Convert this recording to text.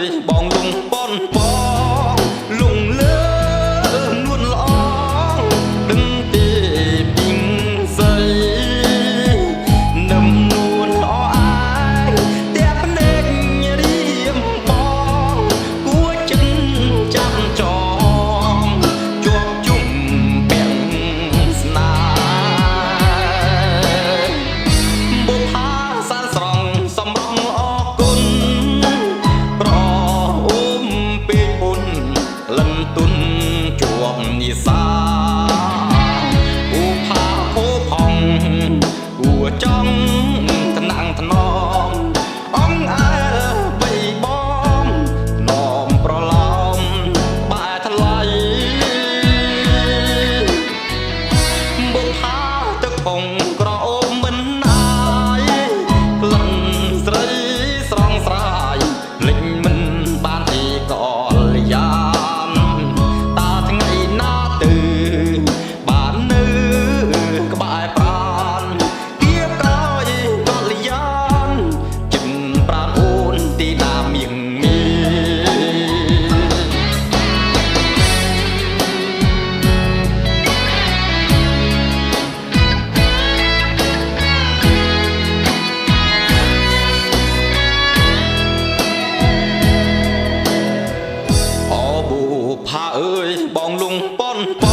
យបងលងប៉ុនបងលងលើនួនល្អងដឹងទេពីងសីនឹមនួនល្អអាយតែភ្នែករៀមបងគួរចិនចាំចងជាប់ជុំពាំងស្នា បុផាសានស្រង់សំរងអរគុណប្រអូមពេកពុនលិនទុនជាប់និសាឧផាភោផងគួចង់ថ្នាំងថ្នមអងអើបីបងនាំប្រឡំបែថ្លៃ បុផាទឹកពងក្រអូបមិនអាយក្លិនស្រីស្រងស្រាយលិចមិនបានទីកលយានតាថ្ងៃណាទៅបាននៅក្បែរប្រានគៀបក្រោយកលយានចិនប្រានអូនទីណាមៀងមី អូប៊ូផាអើយបងលងប៉ុនប